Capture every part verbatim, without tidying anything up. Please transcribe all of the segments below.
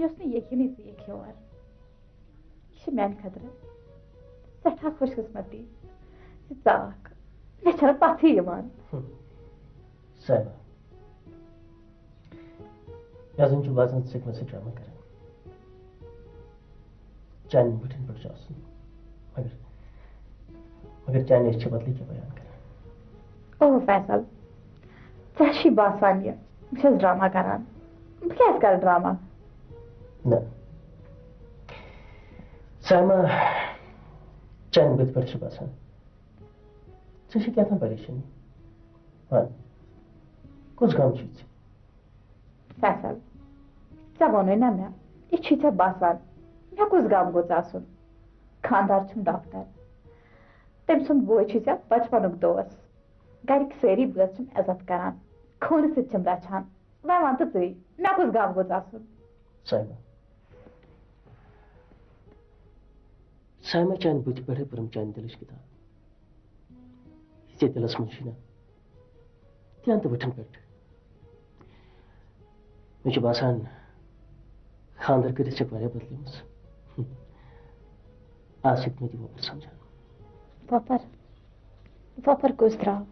مےٚ اوس نہٕ یقینٕے ژٕ یِکھ یور۔ یہِ چھِ میٛانہِ خٲطرٕ سٮ۪ٹھاہ خۄش قٕسمتی زِ ژٕ آکھ۔ مےٚ چھَنہٕ پَتھٕے یِوان۔ صاحبہ، مےٚ زَن چھُ باسان ژٕ چھَکھ مےٚ سۭتۍ ڈرامہ کران۔ چانٮ۪ن بٔٹھٮ۪ن پٮ۪ٹھ چھُ آسُن، مگر مگر چانہِ أچھ چھِ بدلٕے کینٛہہ بیان کران۔ اوہ فیصل، ژےٚ چھُے باسان یہِ بہٕ چھَس ڈرامہ کران؟ بہٕ کیٛازِ کرٕ ڈرامہ؟ نہ، سایما، چانہِ بٕتھِ پٮ۪ٹھ چھُ باسان ژےٚ چھِ کیٛاہ تام پریشٲنی۔ وَن، کُس غم چھُے ژےٚ؟ فیصل، ژےٚ ووٚنُے نہ مےٚ، یہِ چھُے ژےٚ باسان۔ مےٚ کُس غم گوٚژھ آسُن؟ خاندار چھُم ڈاکٹر، تٔمۍ سُنٛد بوے چھُے ژےٚ بچپنُک دوس۔ گرِکۍ سٲری بٲژ چھِم عزت کران، خوٗنہٕ سۭتۍ چھِم رچھان۔ وۄنۍ وَن تہٕ ژٕے، مےٚ کُس غم گوٚژھ آسُن؟ سایما، سایما، چانہِ بٕتھِ پٮ۪ٹھے پٔرٕم چانہِ دِلٕچ کِتاب۔ یہِ ژےٚ دِلس منٛز چھُے نا، تہِ اَن تہٕ وٕٹھن پٮ۪ٹھ۔ مےٚ چھُ باسان، خانٛدر کٔرِتھ چھَکھ واریاہ بدلیمٕژ۔ آز چھَکھ مےٚ تہِ وۄپر سمجھان۔ وۄپر؟ وۄپر کُس درٛاو؟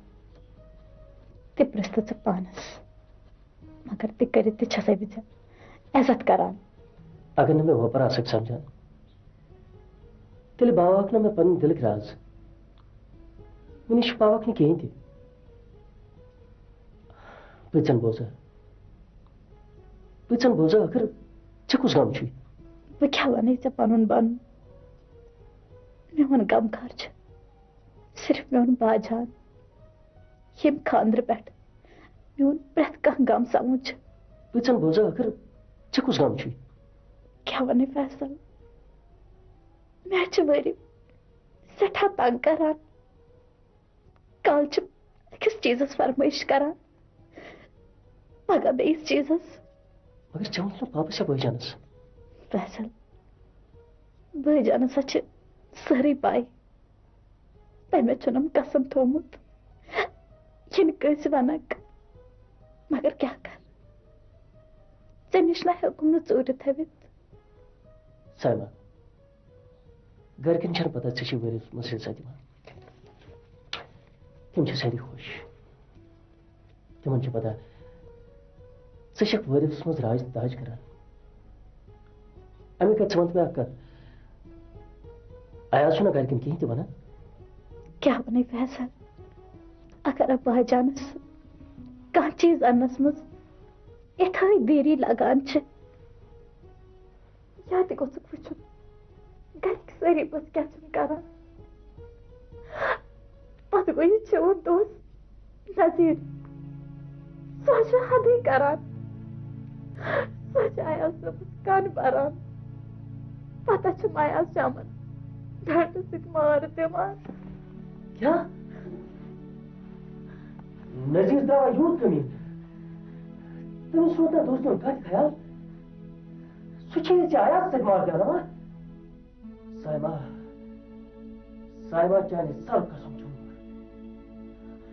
تہِ پرٛژھ تہٕ ژٕ پانس۔ مگر تہِ کٔرِتھ تہِ چھسے بہٕ ژےٚ عزت کران۔ اگر نہٕ مےٚ وۄپر آسکھ سمجھان، تیٚلہِ باوکھ نہٕ مےٚ پنٕنۍ دِلٕکۍ راز۔ مےٚ نِش چھُپاوکھ نہٕ کِہیٖنۍ تہِ۔ پٔژھن بوزا، پٔژھن بوزا، ٲخٕر ژےٚ کُس غم چھُے؟ بہٕ کیٛاہ وَنے ژےٚ پَنُن بَنُن؟ میون غمخار چھُ صرف میون باجان، ییٚمہِ خانٛدرٕ پٮ۪ٹھ میون پرٛٮ۪تھ کانٛہہ غم سَمُج چھُ۔ پٔژھن بوزا، ٲخٕر ژےٚ کُس غم چھُے؟ کیٛاہ وَنے فیصل، مےٚ چھِ ؤری سٮ۪ٹھاہ تنگ کران۔ کالہٕ چھِ أکِس چیٖزس فرمٲیش کران، پگاہ بیٚیِس چیٖزس۔ مگر ژےٚ ووٚنُتھ نہٕ پاپس یا بٲے جانس؟ فیصل، بٲے جانس ہا چھِ سٲرٕے پاے، تٔمۍ چھُنم قسم تھوٚومُت یہِ نہٕ کٲنٛسہِ ونکھ۔ مگر کیٛاہ کر، ژےٚ نِش نہ ہیوٚکُم نہٕ ژوٗرِ تھٲوِتھ۔ سایما، گرِکٮ۪ن چھنہٕ پتہ ژےٚ چھے ؤرِیس منٛز عزت دِوان۔ تِم چھِ سٲری خۄش۔ تِمن چھِ پتہ ژٕ چھکھ ؤرِیس منٛز راج تاج کران۔ امی کتھ ژٕ وَن تہٕ مےٚ اکھ کتھ، ایاز چھُنہ گرِکٮ۪ن کِہیٖنۍ تہِ ونان؟ کیٛاہ ونے فیصل، اگر ابا جانس کانٛہہ چیٖز اننس منٛز یِتھٲے دیری لگان چھِ، یا تہِ گوٚژھُکھ وٕچھُن گرِکۍ سٲری پٔژھۍ کیٛاہ چھِم کران۔ پتہٕ گوٚو یہِ چون دوست نذیٖر، سُہ حظ چھُ حدٕے کران، سُہ حظ چھُ ایاز صٲبس کن بران۔ پتہٕ چھُ ایاز شامن بیٹس سۭتۍ مار دِوان۔ کیٛاہ؟ نذیٖر درٛاوا یوٗت کٔمیٖن؟ تٔمِس ووت نہ دوستن کتھ خیال؟ سُہ چھُ یہِ ژےٚ ایاز سۭتۍ مار دیٛاوناوان؟ سایما، سایما، چانہِ سر قسم چھُم،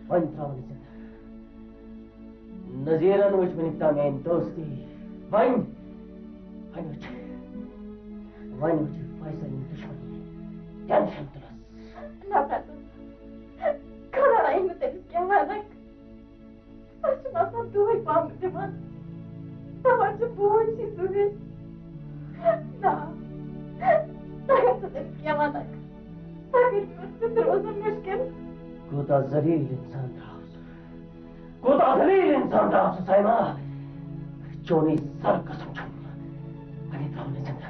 وۄنۍ ترٛاو نہٕ زِندٕ۔ نذیٖرن وٕچھ وٕنیُک تام میٛانہِ دوستی۔ وۄنۍ، وۄنۍ وٕچھ، وۄنۍ وٕچھ فیصل یِم دُشمنی۔ ٹینشن تُلس۔ نہ فیصل، خۄدایا، یہِ نہٕ تٔمِس کینٛہہ ونکھ۔ أسۍ چھِ آسان دۄہے پامہٕ دِوان۔ دَپان چھِ، بوے چھِ دُہِج۔ نہ، تۄہہِ ٲسِو تٔمِس کینٛہہ وَنان۔ تۄہہِ کٔرِو مےٚ سۭتۍ روزُن مُشکِل۔ کوٗتاہ ذلیٖل اِنسان درٛاو سُہ۔ کوٗتاہ ذلیٖل اِنسان درٛاو سُہ، سایما۔ چونُے سر قسم چھُم۔ وۄنۍ ترٛاو نہٕ زِندٕ۔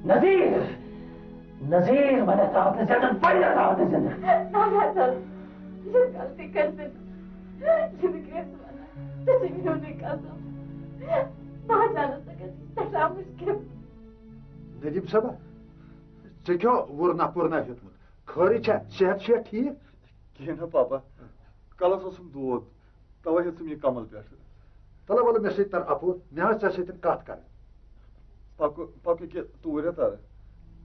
نذیٖر! نذیٖر، وۄنۍ ترٛاو نہٕ زِندٕ، وۄنۍ ترٛاو نہٕ زِندٕ۔ نہ، نہ، نہ، یہِ غلطی کٔرۍ زِ نہٕ۔ یہِ نہٕ کینٛہہ ژٕ وَنان۔ ژےٚ چھُے میونُے قسم۔ بہٕ ہا زانَس ژٕ گژھِ سٮ۪ٹھاہ مُشکِل۔ ندیٖم صٲبا، ژےٚ کیٛاہ وُرنا پُرنا ہیوٚتمُت؟ خٲرٕے چھا؟ صحت چھُیا ٹھیٖک؟ کِہیٖنۍ نہٕ پاپا، کَلَس اوسُم دود، تَوَے ہیوٚتُم یہِ کَمَل پٮ۪ٹھ۔ تَلہٕ وَلہٕ مےٚ سۭتۍ تَر اَپور، مےٚ ٲس ژےٚ سۭتۍ کَتھ کَرٕنۍ۔ پَکو پَکو ییٚکیٛاہ توٗرۍ تَر۔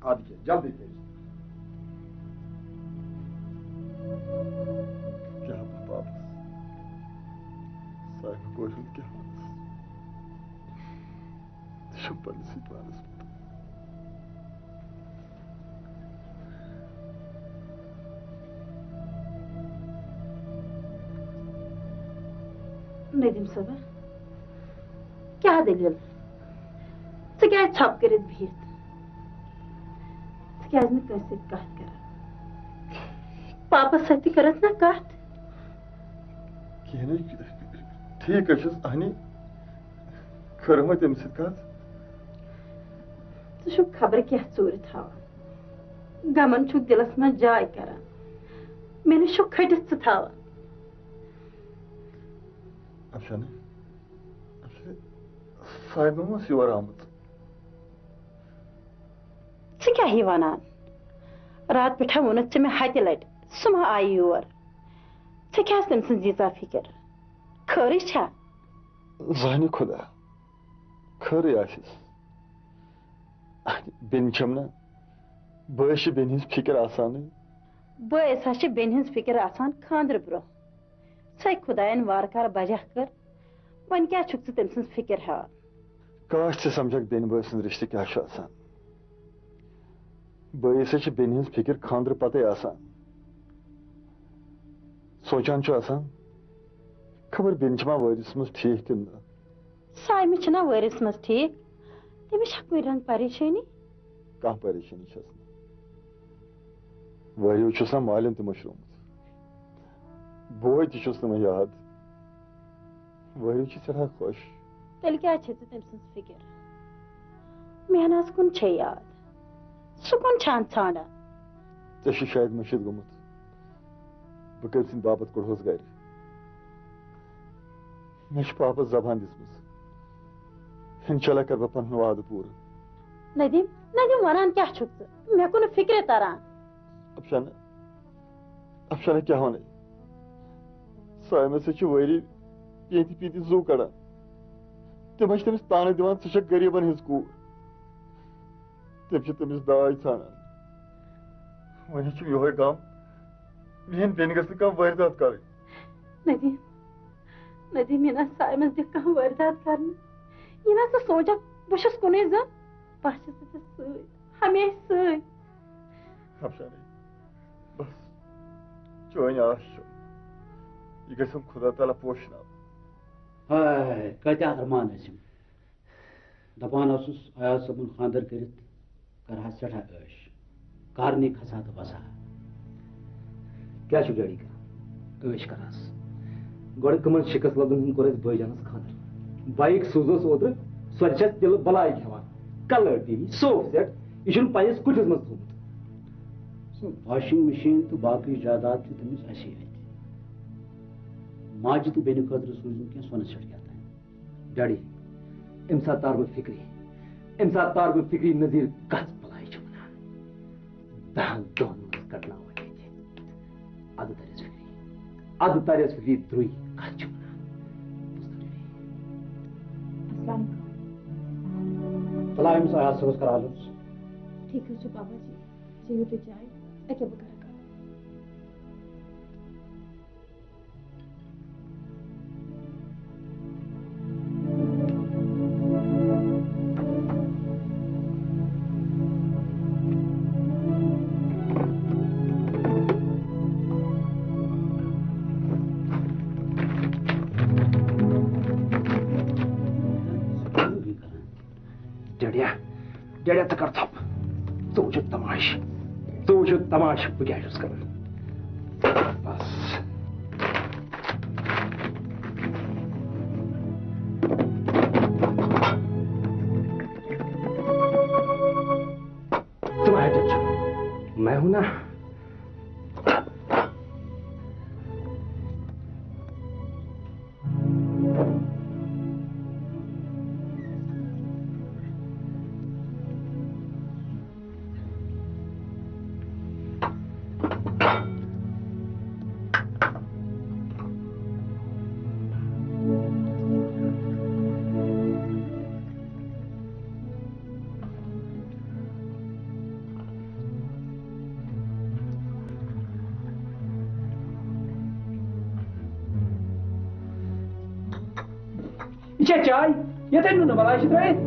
اَدٕ کیٛاہ، جلدی کٔرِو۔ کیٛاہ وَنہٕ پاپَس؟ سانہِ کورِ ہُنٛد کیٛاہ وَنَس؟ چھُم پننِسٕے پانس پٮ۪ٹھ۔ ندیم صٲبہ، کیٛاہ دٔلیٖل؟ ژٕ کیٛازِ ژھۄپہٕ کٔرِتھ بِہِتھ؟ ژٕ کیٛازِ نہٕ کٲنٛسہِ سۭتۍ کتھ کران؟ پاپس سۭتۍ تہِ کٔرٕتھ نا کتھ؟ کِہیٖنۍ نہٕ، ٹھیٖک حظ چھُس، اہنی، کٔرٕم وۄنۍ تٔمِس سۭتۍ کتھ۔ ژٕ چھُکھ خبر کیٛاہ ژوٗرِ تھاوان، غمن چھُکھ دِلس منٛز جاے کران، مےٚ نِش چھُکھ کھٔٹِتھ ژٕ تھاوان۔ افشانہ، افشانہ، صاحبہ ما ٲس یور آمٕژ؟ ژٕ کیٛاہ ہی ونان؟ راتہٕ پٮ۪ٹھے ووٚنُتھ ژےٚ مےٚ ہتہِ لٹہِ، سُہ ما آیہِ یور؟ ژےٚ کیٛاہ ٲس تٔمۍ سٕنٛز ییٖژاہ فِکر؟ خٲرٕے چھا؟ زانہِ خۄدا، خٲرٕے آسٮ۪س۔ بیٚنہِ چھَم نا، بٲیِس چھِ بیٚنہِ ہٕنٛز فِکر آسانٕے۔ بٲیِس ہا چھِ بیٚنہِ ہٕنٛز فِکر آسان خانٛدرٕ برونٛہہ۔ ژھے خۄدایَن وارٕ کارٕ بجا کٔر، وۄنۍ کیٛاہ چھُکھ ژٕ تٔمۍ سٕنٛز فِکر ہٮ۪وان؟ کاش ژٕ سمجھکھ بیٚنہِ بٲے سٕنٛز رِشتہٕ کیٛاہ چھُ آسان۔ بٲیِس ہا چھِ بیٚنہِ ہٕنٛز فِکر خانٛدرٕ پتے آسان۔ سونٛچان چھُ آسان، خبر بیٚنہِ چھِ ما وٲرِس منٛز ٹھیٖک کِنہٕ نہٕ۔ صایمہِ چھِنا وٲرِس منٛز ٹھیٖک، تٔمِس چھا کُنہِ رنٛگ پریشٲنی؟ کانٛہہ پریشٲنی چھَس نہٕ۔ وٲرِو چھُس نا مالِم تہِ مٔشرومُت۔ بوے تہِ چھُس نہٕ وۄنۍ یاد۔ وٲرِو چھِ سٮ۪ٹھاہ خۄش۔ تیٚلہِ کیٛازِ چھے ژےٚ تٔمۍ سٕنٛز فِکر؟ محناز کُن چھے یاد، سُہ کُن چھان ژھانٛڈان۔ ژےٚ چھُے شاید مٔشِتھ گوٚمُت، بہٕ کٔمۍ سٕنٛدِ باپتھ کوٚڑہوس گرِ۔ مےٚ چھِ پاپس زبان دِژمٕژ، انشاءاللہ کرٕ بہٕ پنُن وعدٕ پوٗرٕ۔ ندیم، ندیم، ونان کیٛاہ چھُکھ ژٕ؟ مےٚ کُن فِکرِ تران۔ افشانہ، افشانہ کیٛاہ ونے؟ صایمہ سۭتۍ چھِ وٲری پیٖنتہِ پیٖنتہِ زُو کڑان۔ تِم حظ چھِ تٔمِس تانہٕ دِوان، "ژٕ چھکھ غریٖبن ہٕنٛز کوٗر۔" تٔمۍ چھِ تٔمِس داج ژھانڈان۔ وۄنۍ چھُم یِہوے غم، میٲنۍ بیٚنہِ گٔژھ نہٕ کانٛہہ وٲرۍدات کرٕنۍ۔ ندیم، ندیم، یہِ نہ صایمس دِ کانٛہہ وٲرۍدات کرنہٕ۔ یہِ نہ ژٕ سونٛچکھ، بہٕ چھُس کُنُے زوٚن، بہٕ چھَس ژےٚ سۭتۍ، ہمیشہٕ سۭتۍ۔ افشانے، بس، چٲنۍ آش چھُ، یہِ گژھٮ۪م خدا تعالیٰ پوشناو۔ ہاے، کۭتیٛاہ ارمان ٲسِم۔ دپان اوسُس، ایاز صٲبُن خانٛدر کٔرِتھ کرٕ ہا سٮ۪ٹھاہ عٲش، کارنٕے کھسہٕ ہا تہٕ وسہٕ ہا۔ کیٛاہ چھُ ڈیڈی کران؟ عٲش کران۔ گۄڈٕ کٕمن شِکس لدن ہُنٛد کوٚر اَسہِ بٲے جانس خانٛدر؟ بایِک سوٗزٕس اوترٕ، سۄ تہِ چھَس تِلہٕ بلاے کھٮ۪وان۔ کلر ٹی وی، صوف سیٹ، یہِ چھُنہٕ پننِس کُٹھِس منٛز تھوٚومُت۔ سُہ واشنگ مشین تہٕ باقٕے جائیداد چھُ تٔمِس اَسے اَتھِ۔ ماجہِ تہٕ بیٚنہِ خٲطرٕ سوٗزِم کینٛہہ سۄنہٕ سیٹ کیٛاہ تام۔ ڈیڈی، اَمہِ ساتہٕ تار بہٕ فِکری، اَمہِ ساتہٕ تار بہٕ فِکری نذیٖر کَتھ بَلایہِ چھُ وَنان۔ دَہَن دۄہَن منٛز کَڑناوَو ییٚتہِ۔ اَدٕ تَرٮ۪س فِکری، اَدٕ تَرٮ۪س فِکری درٛوے کَتھ چھُ وَنان۔ بوٗزتھا ڈیڈی؟ السلام علیکم۔ بَلایہِ أمِس ایاز صٲبَس کَر آلُژ۔ ٹھیٖک حظ چھُ بابا جی، چیٚیِو تُہۍ چاے، أکیٛاہ بہٕ کَرٕ کَتھ۔ ڈیڈیا، ڈیڈیا، ژٕ کر ژھۄپہٕ۔ ژٕ وٕچھُتھ تماشہٕ، ژٕ وٕچھُتھ تماشہٕ، بہٕ کیٛاہ چھُس کران۔ بس۔ ژٕ ما ہیٚکَکھ ژٕ؟ میں ہوں نا۔ یہِ چھا چاے؟ یتھ ہے نوٗنہٕ بلاے چھِ ترٲیِتھ۔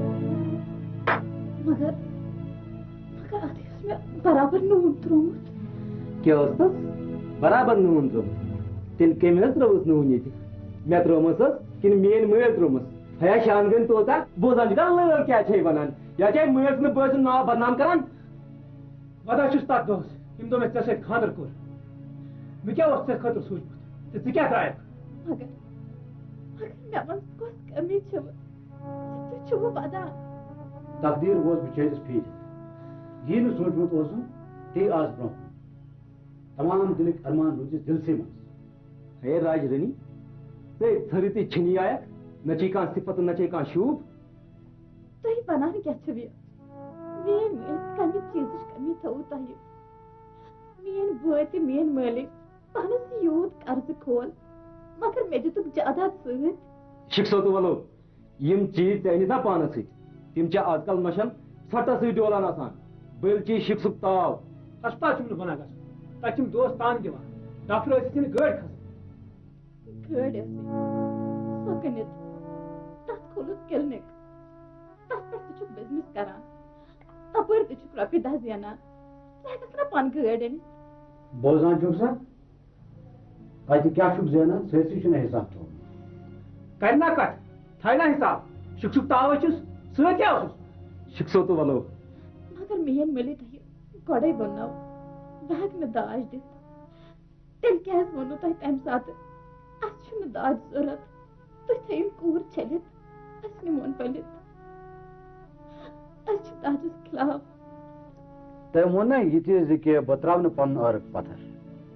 مگر، مگر اتھ اوس مےٚ برابر نوٗن ترٛوومُت۔ کیٛاہ اوس تس برابر نوٗن ترٛوومُت؟ تیٚلہِ کٔمۍ حظ ترٛووُس نوٗن ییٚتہِ؟ مےٚ ترٛوومُت حظ کِنہٕ میٛٲنۍ مٲلۍ ترٛوومُت؟ ہیا شانگن طوطا، بوزان چھُکھا لٲل کیٛاہ چھے ونان؟ یا چھے مٲلۍ سُنٛد بٲے سُنٛد ناو بدنام کران؟ ودا چھُس تتھ دۄہس، ییٚمہِ دۄہ مےٚ ژےٚ سۭتۍ خانٛدر کوٚر۔ مےٚ کیٛاہ اوس ژےٚ خٲطرٕ سوٗنٛچمُت؟ تہٕ ژٕ کیٛاہ درٛایَکھ؟ مگر، مگر مےٚ منٛز کۄس کٔمی چھِ وۄنۍ؟ تُہۍ چھِوٕ ودان۔ تقدیر اوس بِچٲرِس پھیٖرِتھ۔ یی نہٕ سوٗنٛچمُت اوسُم، تی آس برٛونٛہہ کُن۔ تمام دِلٕکۍ ارمان روٗزِس دِلسٕے منٛز۔ ہے راج رانی، ژےٚ ژھٔرٕے تہِ چھِنی آیَکھ، نہ چھے کانٛہہ صفت، نہ چھے کانٛہہ شوٗب۔ تُہۍ ونان کیٛاہ چھِو یہِ؟ میٛٲنۍ مٲلۍ کمہِ چیٖزٕچ کمی تھٲوٕ تۄہہِ؟ میٛٲنۍ بٲے تہِ میٛٲنۍ مٲلۍ۔ پانس یوٗت قرضہٕ کھول، مگر مےٚ دِتُکھ جاداد سۭتۍ۔ شِکسو تہٕ ولو، یِم چیٖز ژےٚ أنِتھ نا پانس سۭتۍ، تِم چھِ آز کل نۄشن ژھۄٹس سۭتۍ ڈولان آسان، بٔلۍ چی شِکسُک تاو۔ ہسپتال چھُم نہٕ گۄناہ گژھُن، تتہِ چھِم دوس تانہٕ دِوان، ڈاکٹر ٲسِتھ چھِنہٕ گٲڑۍ کھسان۔ گٲڑۍ ٲسٕے، سۄ کٕنِتھ، تتھ کھولُتھ کلینک، تتھ پٮ۪ٹھ تہِ چھُکھ بزنس کران، تپٲرۍ تہِ چھُکھ رۄپیہِ دہ زینان، ژٕ ہٮ۪ککھ نا پانہٕ گٲڑۍ أنِتھ؟ بوزان چھُکھ سا؟ اَتہِ کیٛاہ چھُکھ زینان، سٲرسٕے چھُنہٕ حِساب تھوٚومُت۔ کَرِ نا کَتھ، تھاوِ نا حِساب۔ شُکشُک تاوَے چھُس، سۭتۍ کیٛاہ اوسُس؟ شُکسو تہٕ وَلو۔ مگر میٛٲنۍ مٔلِک تۄہہِ گۄڈَے ووٚننو، بہٕ ہٮ۪کہٕ نہٕ داج دِتھ۔ تیٚلہِ کیٛازِ ووٚنوٕ تۄہہِ تَمہِ ساتہٕ، اَسہِ چھُنہٕ داج ضوٚرَتھ؟ تُہۍ تھٲیِو کوٗر چھٔلِتھ، أسۍ نِمون پٔلِتھ۔ أسۍ چھِ تاجَس خلاف۔ تٔمۍ ووٚن نہ یہِ تہِ زِ کہِ بہٕ ترٛاوٕ نہٕ پَنُن عٲرق پَتھر۔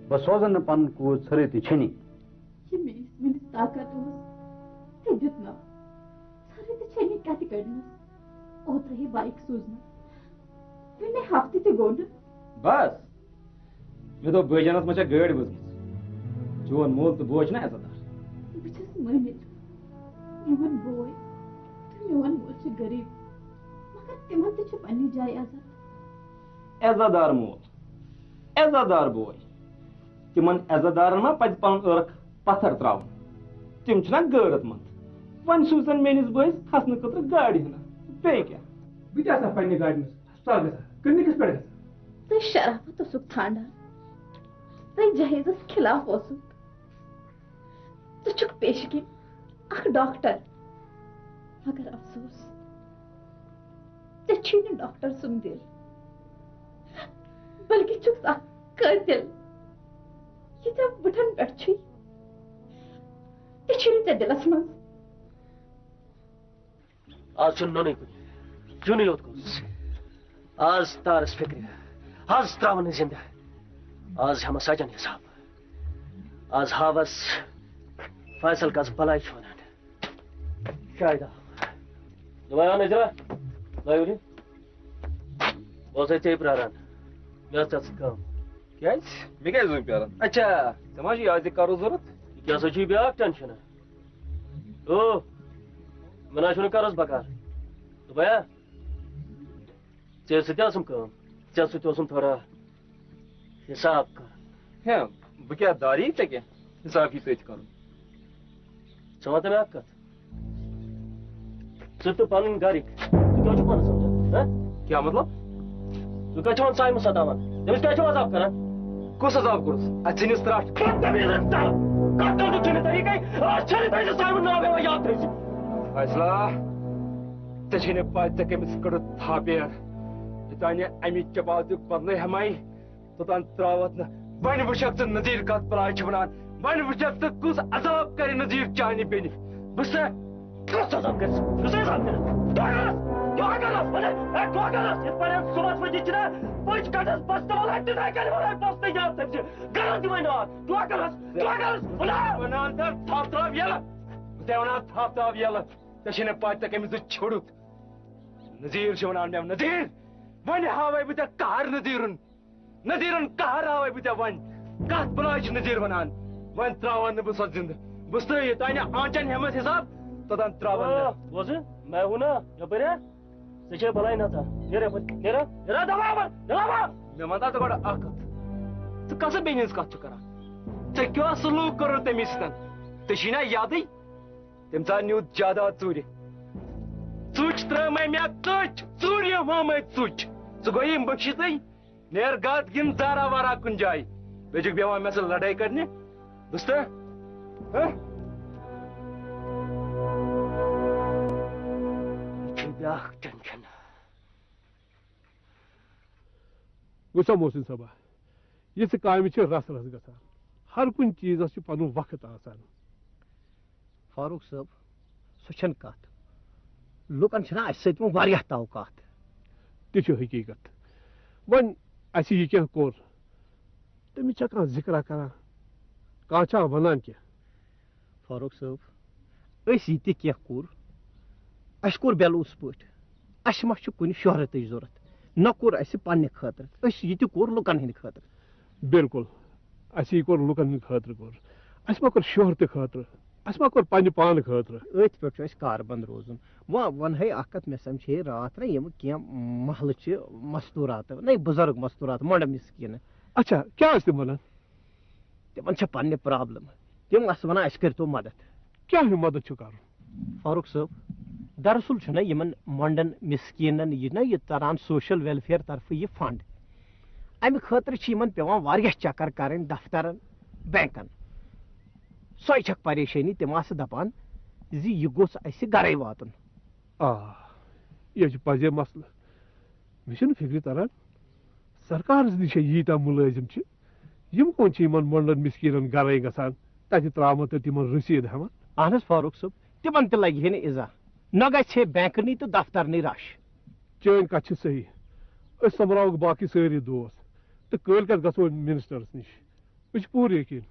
بہٕ سوزَن نہٕ پَنُن کوٗر ژھٔرٕے تہِ چھٔنی۔ یہِ میٛٲنِس مٲلِس طاقت اوس، تٔمۍ دیُت نہٕ۔ ژھٔرٕے تہِ چھٔنی کَتہِ کٔڑنَس؟ اوترٕ ہے بایِک سوٗزمٕژ۔ وُنہِ ہفتہٕ تہِ گوٚو نہٕ۔ بس، مےٚ دوٚپ، بٲے جانس ما چھےٚ گٲڑۍ ؤژھمٕژ؟ چون مول تہٕ بوے چھِنہ عزت دار۔ بہٕ چھَس مٲنِتھ، میون بوے تہٕ میون مول چھِ غریٖب، مگر تِمن تہِ چھِ پننہِ جایہِ عزت۔ عزت دار مول، عزت دار بوے، تِمن عزت دارن ما پزِ پنُن عٲرق پتھر تراوُن؟ تِم چھِنہ غٲرت مند۔ وۄنۍ سوٗزن میٲنِس بٲیِس کھسنہٕ خٲطرٕ گاڑِ ہنا، بیٚیہِ کیٛاہ؟ بہٕ تہِ آسہٕ ہا پننہِ گاڑِ منٛز ہسپتال گژھان، کِلنِکس پٮ۪ٹھ گژھان۔ تُہۍ شرافت اوسُکھ ژھانڈان، تُہۍ جہیزس خلاف اوسُکھ۔ ژٕ چھُکھ پیشہٕ کِنۍ اکھ ڈاکٹر، مگر افسوس، ژےٚ چھُے نہٕ ڈاکٹر سُنٛد دِل، بلکہِ چھُکھ ژٕ اکھ قٲتِل۔ یہِ ژےٚ وٕٹھن پٮ۪ٹھ چھُے، تہِ چھُے نہٕ ژےٚ دِلس منٛز۔ آز چھُنہٕ نوٚنُے کُنہِ، زیُنٕے یوت گوٚژھ۔ آز تارس فِکرِ، آز ترٛاوَن نہٕ زِندٕ۔ آز ہٮ۪مس سجن حساب۔ آز ہاوس فیصل کس بلاے چھُ ونان۔ شاہدہ۔ دوٚپمَے آ نذیرہ، لٲیِو ری۔ بہٕ اوسَے ژےٚ پرٛاران۔ مےٚ ٲس ژےٚ سۭتۍ کٲم۔ کیٛازِ؟ مےٚ کیٛازِ وۄنۍ پیٛاران؟ اچھا، ژےٚ ما چھُے آز یہِ کَرُن ضوٚرَتھ؟ یہِ کیٛاہ سا چھُے بیٛاکھ ٹٮ۪نشَن؟ او، مےٚ نہ حظ چھُنہٕ کَرُس بکار۔ دوٚپمَے ہا، ژےٚ سۭتۍ ٲسٕم کٲم، ژےٚ سۭتۍ اوسُم تھوڑا حساب کَرُن۔ ہے، بہٕ کیٛاہ داری ژےٚ کینٛہہ؟ حساب چھُے تٔتھۍ کَرُن۔ ژٕ وَن تہٕ مےٚ اَکھ کَتھ۔ ژٕ تہٕ پَنٕنۍ گَرِکۍ، ژٕ کیٛاہ چھُکھ پانَس سَمجھان، ہہ؟ کیٛاہ مطلب؟ ژٕ کَتہِ چھُکھ وۄنۍ صایمہٕ سَتاوان؟ تٔمِس کیٛازِ چھُکھ عذاب کَران؟ کُس عذاب کوٚرُس؟ اَتھ ژھٕنِس ترٛٹھ۔ بدتمیٖز اِنسان! کَتھ کَرنُک چھُنہٕ طریٖقَے؟ آز چھَنہٕ تۄہہِ زٕ صایمہٕ ناو یِوان یاد تھٲوِتھ۔ فیصلہ، ژےٚ چھے نہٕ پَے ژےٚ کٔمِس کٔڑٕتھ تھاپیر۔ یوٚتانۍ نہٕ اَمہِ چپاوتیُک بدلہٕ ہٮ۪مَے، توٚتام ترٛاوَتھ نہٕ۔ وۄنۍ وٕچھکھ ژٕ نذیٖر کَتھ بَلاے چھِ وَنان۔ وۄنۍ وٕچھکھ ژٕ کُس عذاب کَرِ نذیٖر چانہِ بیٚنہِ۔ بہٕ چھُسے۔ کُس عذاب کَرِ ژٕ؟ بہٕ چھُسے عذاب کَران۔ دۄہَس، دۄہَس، وَنے، اے، دۄہَس، یِتھ پٲٹھۍ صُبحَس ؤتھِتھ چھِنہ، پٔچ کَٹَس بَستہٕ وَلان، تِتھَے کَنۍ وَلان بَستہٕ یاد تٔمۍ سٕے۔ گَرَس دِوَے نار۔ دۄہَس، دۄہَس، وَنے۔ وَنان ژٕ تھَپھ ترٛاو یَلہٕ۔ بہٕ چھُسے وَنان تھَپھ ترٛاو یَلہٕ۔ ژےٚ چھے نہٕ پَے ژےٚ کٔمِس سۭتۍ چھوٚڑُتھ۔ نذیٖر چھُ وَنان مےٚ، نذیٖر، وۄنۍ ہاوَے بہٕ ژےٚ قہر نذیٖرُن۔ نذیٖرُن قہر ہاوَے بہٕ ژےٚ وۄنۍ۔ کَتھ بَلاے چھُ نذیٖر وَنان؟ وۄنۍ ترٛاوَن نہٕ بہٕ سۄ زِندٕ۔ بہٕ چھُسے یوٚتانۍ آنٛچَن ہٮ۪مَس حِساب، توٚتام ترٛاوَن نہٕ۔ آ، بوزٕ، مےٚ ووٚن نا یَپٲرۍ ہا، ژےٚ چھے بَلاے نَژان۔ نیرٕ یَپٲرۍ، نیرٕ، نیرٕ، دَباو یَپٲرۍ، دَباو۔ مےٚ وَن تہٕ گۄڈٕ اَکھ کَتھ۔ ژٕ کَس بیٚنہِ ہِنٛز کَتھ چھُکھ کَران؟ ژےٚ کیٛاہ سلوٗک کوٚرُتھ تٔمِس سۭتۍ؟ ژےٚ چھُے نا یادٕے؟ تٔمۍ ژاو نیوٗ جاداد ژوٗرِ۔ ژُچ ترٲمے مےٚ ژُچ، ژوٗرِم ہٲمے ژُچ۔ ژٕ گوٚیی مٔشیٖدٕے، نیر گاد گِنٛد زارا وارا کُنہِ جایہِ۔ بیٚیہِ چھُکھ بیٚہوان مےٚ سۭتۍ لڑٲے کرنہِ، بوٗزتھا؟ ہہ؟ یہِ چھُ بیٛاکھ ٹینشن۔ وٕچھ سا محسن صٲبا، یِژھٕ کامہِ چھِ رژھ رژھ گژھان۔ ہر کُنہِ چیٖزس چھُ پنُن وقت آسان۔ فاروق صٲب، سۄ چھَنہٕ کَتھ۔ لُکَن چھِنہ اَسہِ سۭتۍ وۄنۍ واریاہ توقعات۔ تہِ چھُ حقیٖقت۔ وۄنۍ اَسہِ یہِ کینٛہہ کوٚر، تَمِچ چھا کانٛہہ ذِکرا کران؟ کانٛہہ چھا وَنان کینٛہہ؟ فاروق صٲب، أسۍ یہِ تہِ کینٛہہ کوٚر، اَسہِ کوٚر بے لوث پٲٹھۍ۔ اَسہِ ما چھُ کُنہِ شہرتٕچ ضوٚرَتھ؟ نہ کوٚر اَسہِ پنٛنہِ خٲطرٕ۔ أسۍ یہِ تہِ کوٚر لُکَن ہِنٛدِ خٲطرٕ۔ بِلکُل۔ اَسہِ یہِ کوٚر لُکَن ہِنٛدِ خٲطرٕ کوٚر۔ اَسہِ ما کوٚر شہرتہٕ خٲطرٕ؟ اَسہِ ما کوٚر پنٛنہِ پانہٕ خٲطرٕ؟ أتھۍ پٮ۪ٹھ چھُ اَسہِ کاربنٛد روزُن۔ وۄنۍ وَنہٕ ہے اَکھ کَتھ، مےٚ سَمجھے راتھ نہ یِم کینٛہہ محلہٕ چھِ مستوٗرات، نہ بُزرگ مستوٗرات، مۄنڈٕ مِسکیٖنہٕ۔ اچھا، کیٛاہ ٲسۍ تِم وَنان؟ تِمَن چھےٚ پنٛنہِ پرٛابلِم۔ تِم آسہٕ وَنان، اَسہِ کٔرۍتو مدد۔ کیٛاہ ہیوٗ مدد چھُ کَرُن؟ فاروق صٲب، دراصل چھُنہ یِمن مۄنڈن، مسکیٖنن یہِ نہ یہِ تران سوشل ویلفیئر طرفہٕ یہِ فنڈ۔ امہِ خٲطرٕ چھِ یِمن پٮ۪وان واریاہ چکر کرٕنۍ دفترن، بینکن۔ سۄے چھکھ پریشٲنی، تِم آسہٕ دپان زِ یہِ گوٚژھ اسہِ گرے واتُن۔ آ، یہِ چھُ پزے مسلہٕ۔ مےٚ چھُنہٕ فِکرِ تران، سرکارس نِش ہے ییٖتیٛاہ مُلٲزِم چھِ، یِم کون چھِ یِمن مۄنڈن مسکیٖنن گرے گژھان، تتہِ ترٛاوان تہٕ تِمن رٔسیٖد ہٮ۪وان؟ اہن حظ فاروق صٲب، تِمن تہِ لگہِ ہے نہٕ اِزا، نہ گژھِ ہے بینکنٕے تہٕ دفترنٕے رش۔ چٲنۍ کتھ چھِ صحیح، أسۍ سۄمبراوکھ باقٕے سٲری دوس تہٕ کٲلۍ کٮ۪تھ گژھو منسٹرس نِش۔ مےٚ چھُ پوٗرٕ یقیٖن،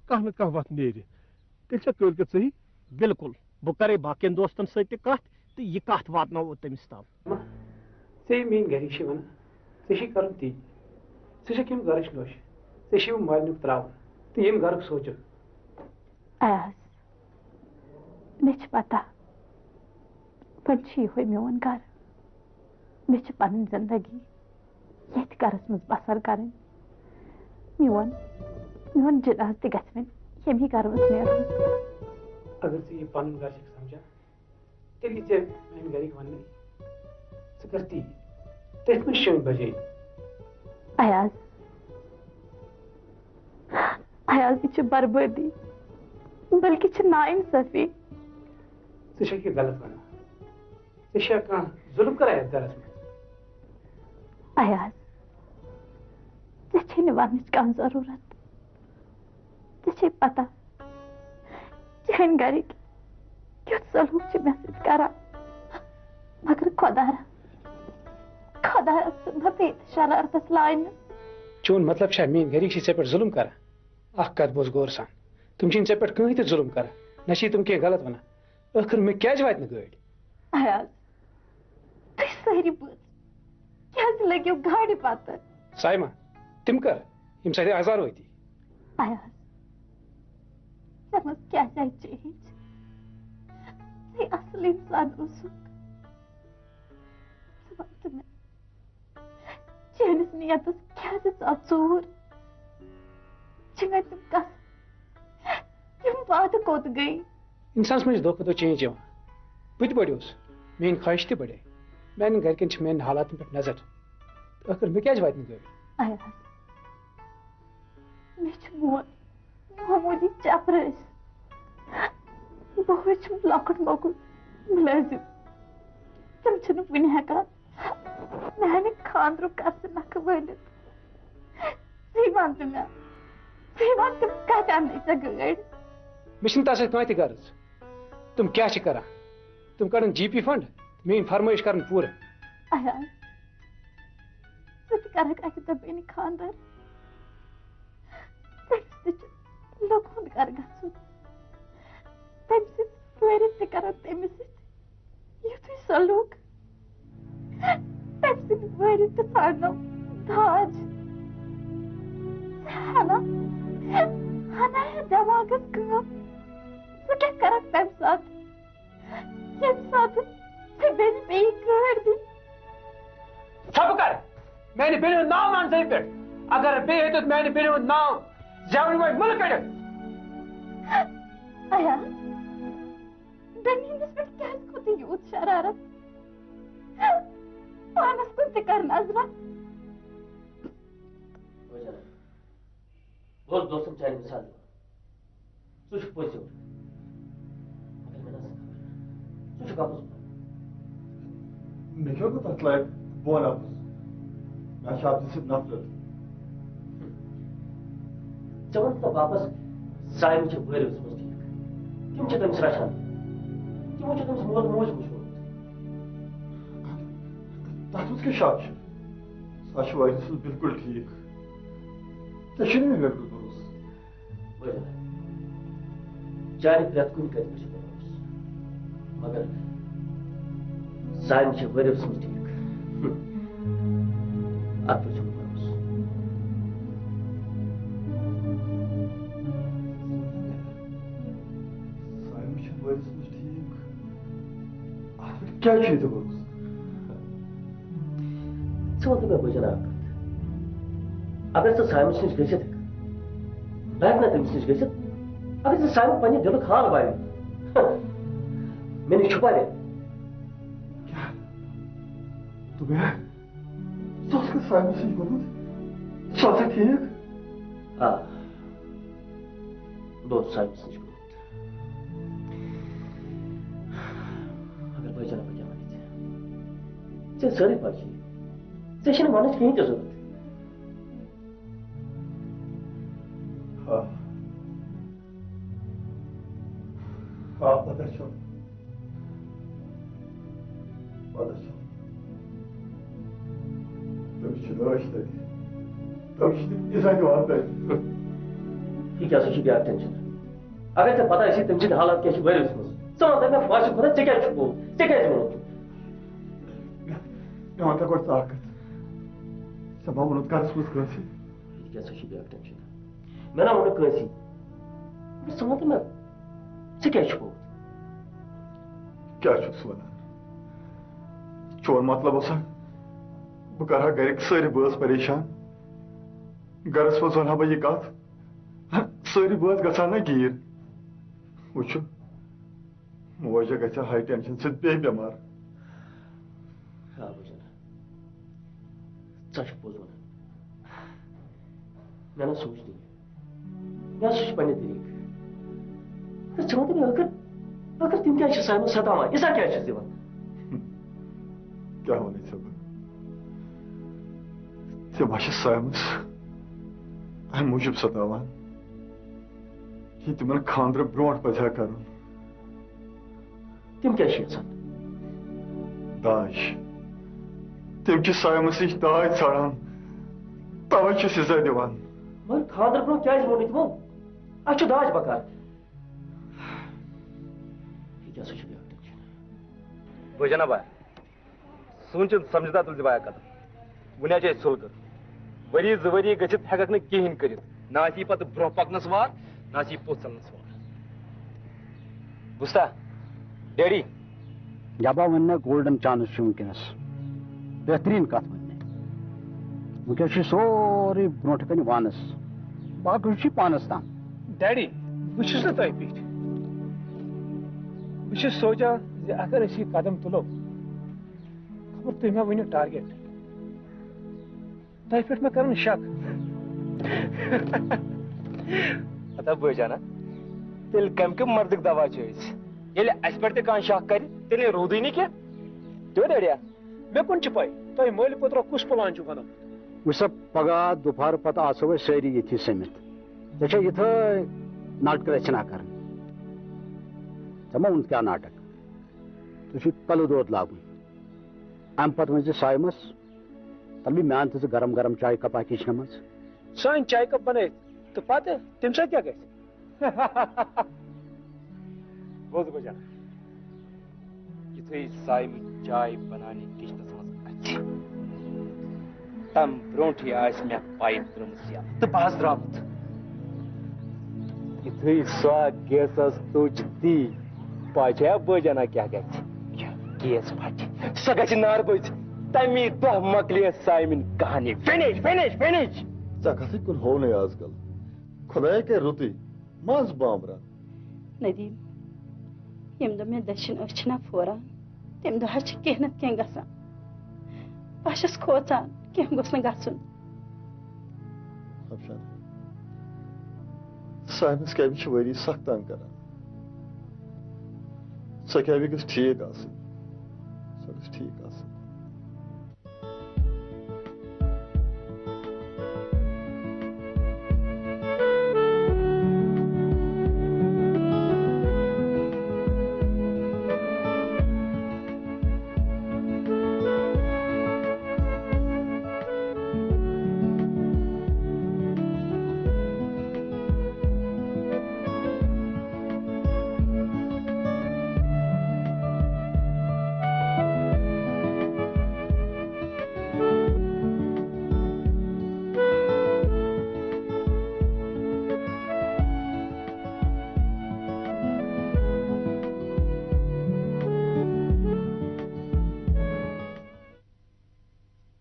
کانٛہہ نتہٕ کانٛہہ وتھ نیرِ۔ تیٚلہِ چھا کٲلۍ کٮ۪تھ صحیح؟ بِلکُل، بہٕ کرے باقین دوستن سۭتۍ تہِ کتھ تہٕ یہِ کتھ واتناوو تٔمِس تام۔ ژےٚ یہِ میٛٲنۍ گرِکۍ چھِ ونان، ژےٚ چھے کرُن تی۔ ژٕ چھکھ ییٚمہِ گرٕچ نوٚش، ژےٚ چھے یِم مالنیُک تراوُن تہٕ ییٚمہِ گرُک سونچُن۔ ایاز، مےٚ چھِ پتہ، وۄنۍ چھُ یِہوٚے میون گرٕ۔ مےٚ چھِ پنٕنۍ زندگی ییٚتھۍ گرس منٛز بسر کرٕنۍ۔ میون، میون جنازٕ تہِ گژھِ وۄنۍ ییٚمی گرٕ منٛز نیرُن۔ اگر ژٕ یہِ پنُن گرٕ چھکھ سمجھان، تیٚلہِ یہِ ژےٚ میٛانہِ گرِکۍ وننٕے، ژٕ کر تی۔ تٔتھۍ منٛز چھِ چٲنۍ بجٲیی۔ ایاز، ایاز، یہِ چھِ بربٲدی، بلکہِ چھِ ناانصٲفی۔ ژٕ چھکھ یہِ غلط ونان۔ ژےٚ چھا کانٛہہ ظُلُم کران یتھ گرس منٛز؟ ایاز، ژےٚ چھے نہٕ وننٕچ کانٛہہ ضروٗرت۔ ژےٚ چھے پتہ، چٲنۍ گرِکۍ کیُتھ سلوٗک چھِ مےٚ سۭتۍ کران۔ مگر خۄدایا، خۄدایا، ژٕ مہ پیٚیہِ شرارتس لاینہٕ۔ چون مطلب چھا میٛٲنۍ گرِکۍ چھِ ژےٚ پٮ۪ٹھ ظُلُم کران؟ اکھ کتھ بوز غور سان، تِم چھِنہٕ ژےٚ پٮ۪ٹھ کٕہٕنۍ تہِ ظُلُم کران، نہ چھِ تِم کینٛہہ غلط ونان۔ ٲخٕر مےٚ کیٛازِ واتہِ نہٕ گٲڑۍ؟ ایاز، تُہۍ سٲری بٲژ کیٛازِ لٔگِو گاڑِ پتہٕ؟ سایما، تِم کر؟ ییٚمہِ ساتہٕ آزار وٲتی۔ ایاز، ژےٚ منٛز کیٛازِ آیہِ چینج؟ ژٕ اصل انسان اوسُکھ۔ ژٕ وَن تہٕ مےٚ، چٲنِس نیتس کیٛازِ ژاو ژوٗر؟ چھِ مےٚ تِم قسم، تِم وعدٕ کوٚت گٔے؟ انسانس منٛز چھِ دۄہ کھۄتہٕ دۄہ چینج یِوان۔ بہٕ تہِ بڑیوس، میٲنۍ خواہش تہِ بڑے۔ میانٮ۪ن گرِکٮ۪ن چھِ میانٮ۪ن حالاتن پٮ۪ٹھ نظر۔ تہٕ ٲخٕر مےٚ کیٛازِ واتہِ نہٕ گٲڑۍ؟ ایاز، مےٚ چھُ مول معموٗلی چپرٲسۍ۔ بہٕ چھُم لۄکُٹ مۄکُٹ مُلٲزِم۔ تِم چھِنہٕ وُنہِ ہٮ۪کان میانہِ خانٛدرُک قرضہٕ نکھٕ وٲلِتھ۔ ژٕے وَن تہٕ مےٚ، ژٕے وَن تِم کَتہِ اَننَے ژےٚ گٲڑۍ؟ مےٚ چھِنہٕ تَس سۭتۍ کانٛہہ تہِ غرض۔ تِم کیٛاہ چھِ کران؟ تِم کَڑَن جی پی فنڈ، میٛٲنۍ فرمٲیش کَرَن پوٗرٕ۔ ایان، ژٕ تہِ کَرَکھ اَکہِ دۄہ بیٚنہِ خانٛدر۔ تٔمِس تہِ چھُ لُکہٕ ہُنٛد گرٕ گژھُن۔ تٔمۍ سٕنٛدۍ وٲرِو تہِ کرن تٔمِس سۭتۍ یُتھُے سلوٗک۔ تٔمۍ سٕنٛدۍ وٲرِو تہِ ژھانڈنو داج۔ ژٕ ہنا، ہنا ہے دٮ۪ماغس کٲم۔ ژٕ کیٛاہ کرکھ تَمہِ ساتہٕ؟ ییٚمہِ ساتہٕ ژےٚ بیٚنہِ بیٚیہِ گٲڑۍ دِنۍ۔ ژھۄپہٕ کر! میانہِ بیٚنہِ ہُنٛد ناو مان زَبہِ پٮ۪ٹھ۔ اگر بیٚیہِ ہیٚتُتھ میانہِ بیٚنہِ ہُنٛد ناو، زٮ۪وٕ نِمے مُلہٕ کٔڑِتھ۔ ایان، بیٚنہِ ہٕنٛدِس پٮ۪ٹھ کیٛازِ کھوٚت یوٗت شرارت؟ پانس کُن تہِ کر نظرہ۔ بہٕ حظ دوستم چانہِ مثال دِوان۔ ژٕ چھُکھ پوٚز یور۔ مگر مےٚ نہ ٲس خبر۔ ژٕ چھُکھ اَپُز وَنان۔ مےٚ کیٛاہ گوٚو تَتھ لایق؟ بہٕ وَنہٕ اَپُز۔ مےٚ چھِ اَپزِ سۭتۍ نفرت۔ ژےٚ ووٚنُتھ نہ واپس، سایمہٕ چھِ وٲرِو ژھٕنمٕژ ٹھیٖک۔ تِم چھِ تٔمِس رچھان۔ تِمو چھُ تٔمِس مول موج وٕچھمُت۔ تَتھ منٛز کیٛاہ شک چھُ؟ سۄ چھِ وٲرِو سٕنٛز بِلکُل ٹھیٖک۔ ژےٚ چھُے نہٕ مےٚ پٮ۪ٹھ بروسہٕ۔ بہٕ چانہِ پرٛٮ۪تھ کُنہِ کَتھِ پٮ۪ٹھ چھُ بروسہٕ۔ مگر سانہِ چھِ ؤرِو سٕنٛز ٹھیٖک۔ اَتھ پٮ۪ٹھ چھُم بروسہٕ۔ سانہِ چھِ ؤرِو سٕنٛز ٹھیٖک۔ اَتھ پٮ۪ٹھ کیٛازِ چھُے ژےٚ بروسہٕ؟ ژٕ وَن تہٕ مےٚ بہٕ جناب کَتھ۔ اگر ژٕ سایمَس نِش گٔژھِتھ ہٮ۪کھ، بہٕ ہٮ۪کہٕ نہ تٔمِس نِش گٔژھِتھ۔ اگر ژٕ سایمہٕ پنٛنہِ دِلُک حال وَنہِ۔ مےٚ نِش چھُپا مےٚ؟ کیٛاہ؟ دوٚپمَے ہا، ژٕ اوسکھٕ سایمَس نِش گوٚمُت؟ سُہ آسا ٹھیٖک؟ آ، بہٕ اوسُس سایمَس نِش گوٚمُت۔ مگر بٲے جان، بہٕ کیٛاہ وَنہٕ ژےٚ؟ ژےٚ سٲرٕے پَے چھےٚ۔ ژےٚ چھِنہٕ وَنٕچ کِہیٖنۍ تہِ ضروٗرت۔ آ۔ آ، پَتہ چھَم۔ پَتہ چھَم۔ تٔمِس چھِ لٲش تَتہِ۔ تٔمِس چھِ تِم عزت دِوان تَتہِ۔ یہِ کیٛاہ سا چھُ بیٛاکھ ٹٮ۪نشَن؟ اگر ژےٚ پتہ آسی تٔمۍ سٕنٛدۍ حالات کیٛاہ چھِ وٲرِو سٕنٛز، ژٕ وَن تہٕ مےٚ، باسیو خۄدا، ژےٚ کیٛازِ چھُکھ گوٚمُت؟ ژےٚ کیٛازِ ووٚنُتھ؟ مےٚ، مےٚ وَن تہٕ گۄڈٕ ژٕ اَکھ کَتھ۔ ژےٚ ما ووٚنُتھ گَرَس منٛز کٲنٛسہِ؟ یہِ کیٛاہ سا چھُ بیٛاکھ ٹٮ۪نشَن؟ مےٚ نا ووٚنُکھ کٲنٛسہِ۔ مگر ژٕ وَن تہٕ مےٚ، ژےٚ کیٛازِ چھُکھ گوٚمُت؟ کیٛاہ چھُکھ ژٕ وَنان؟ چون مطلب اوسا بہٕ کَرٕ ہا گَرِکۍ سٲری بٲژ پریشان؟ گَرَس منٛز وَنہٕ ہا بہٕ یہِ کَتھ؟ سٲری بٲژ گژھان نا گیٖر۔ وٕچھِو، موجہ گژھِ ہاے ٹینشن سۭتۍ بیٚیہِ بٮ۪مار۔ آ، بہٕ زَن۔ ژٕ چھُکھ پوٚز وَنان۔ مےٚ نہ سوٗنٛچ نہٕ یہِ۔ مےٚ ہسا چھُ پننہِ طریٖقہٕ۔ تہٕ ژٕ وَن تہٕ مےٚ، ٲخٕر، ٲخٕر تِم کیٛازِ چھِ سایمَس ستاوان؟ ییٖژاہ کیٛازِ چھِس دِوان؟ کیٛاہ وَنَے ژےٚ بہٕ؟ تِم ہا چھِ سایمَس اَمہِ موٗجوٗب ستاوان، یہِ تِمن خانٛدرٕ برونٛٹھ پزِ ہا کرُن۔ تِم کیٛاہ چھِ یژھان؟ داج۔ تِم چھِ سایمس نِش داج ژھانڈان، توے چھِ سزا دِوان۔ مگر خانٛدرٕ برونٛہہ کیٛازِ ووٚن نہٕ تِمو؟ اَسہِ چھُ داج بکار۔ یہِ کیٛاہ سا چھُ بیٛاکھ ٹٮ۪نشن؟ بٲے جناب، سونٛچِتھ سمجھتا تُلزِ بایا قدم۔ وُنہِ حظ چھِ اَسہِ سُل کٔر۔ ؤری زٕ ؤری گٔژھِتھ ہٮ۪کَکھ نہٕ کِہیٖنۍ کٔرِتھ۔ نہ آسی پَتہٕ برٛونٛہہ پَکنَس وار، نہ آسی پوٚتھ ژَلنَس وار۔ بوٗزتھا، ڈیڈی؟ جبا، وۄنۍ مےٚ گولڈن چانس چھُ وٕنکیٚنَس۔ بہتریٖن کَتھ وۄنۍ مےٚ۔ وٕنکیٚس چھُ سورُے برٛونٛٹھٕ کَنہِ وانَس۔ باقٕے چھُے پانَس تام۔ ڈیڈی، بہٕ چھُس نہٕ تۄہہِ پیٚٹھ۔ بہٕ چھُس سونٛچان زِ اگر أسۍ یہِ قدم تُلو، خبر تُہۍ ما ؤنِو ٹارگیٹ؟ تۄہہِ پٮ۪ٹھ ما کرن شک؟ ہتا بٲے جانا، تیٚلہِ کمہِ کہِ مردٕکۍ دوا چھِ أسۍ؟ ییٚلہِ اَسہِ پٮ۪ٹھ تہِ کانٛہہ شک کرِ، تیٚلہِ روٗدٕے نہٕ کینٛہہ۔ تیٚلہِ ڈیڈیا، مےٚ کُن چھِ پَے، تۄہہِ مٲلۍ پوترو کُس پلان چھُ بنومُت؟ وٕچھ سا، پگاہ دُپہر پتہٕ آسو أسۍ سٲری ییٚتھی سٔمِتھ۔ ژےٚ چھےٚ یِتھٲے ناٹکہٕ رژھِ نہ کرٕنۍ۔ ژےٚ ما ووٚنُتھ کیٛاہ ناٹک؟ ژےٚ چھُے کلہٕ دود لاگُن۔ اَمہِ پتہٕ ؤنۍ زِ سایمس، تَلہٕ بیٚیہِ میٛانہِ تہِ زٕ گرم گرم چایہِ کپا کِچنہٕ منٛز۔ سانہِ چایہِ کپ بنٲیِتھ تہٕ پتہٕ تَمہِ سۭتۍ کیٛاہ گژھِ؟ بوز بجا، یُتھُے سایمہٕ چاے بناونہِ کِچنس منٛز اژِ، تَمہِ برونٛٹھٕے آسہِ مےٚ پایپ ترٲومٕژ یَلہٕ تہٕ بہٕ حظ درٛامُت۔ یُتھُے سۄ گیسَس تُج دی، پَے چھےٚ بٲجَنا کیٛاہ گژھِ؟ گیس پھٹہِ، سۄ گژھِ نارٕ بٔژ۔ تَمی دۄہ مۄکلے سایمٕنۍ کہانی۔ Finish, finish, finish! ژےٚ کتھٕے کُن ہوو نَے آز کل۔ خۄدایا کَرِ رُتُے، منٛز بامبرن۔ ندیٖم، ییٚمہِ دۄہ مےٚ دٔچھِنۍ أچھ چھِنہ پھوران، تَمہِ دۄہ حظ چھِ کینٛہہ نتہٕ کینٛہہ گژھان۔ بہٕ چھَس کھوژان، کینٛہہ گوٚژھ نہٕ گژھُن۔ افشان، ساینس کیمہِ چھِ ؤری سخ تنگ کران۔ سۄ کیمہِ گٔژھ ٹھیٖک آسٕنۍ۔ سۄ گٔژھ ٹھیٖک آسٕنۍ۔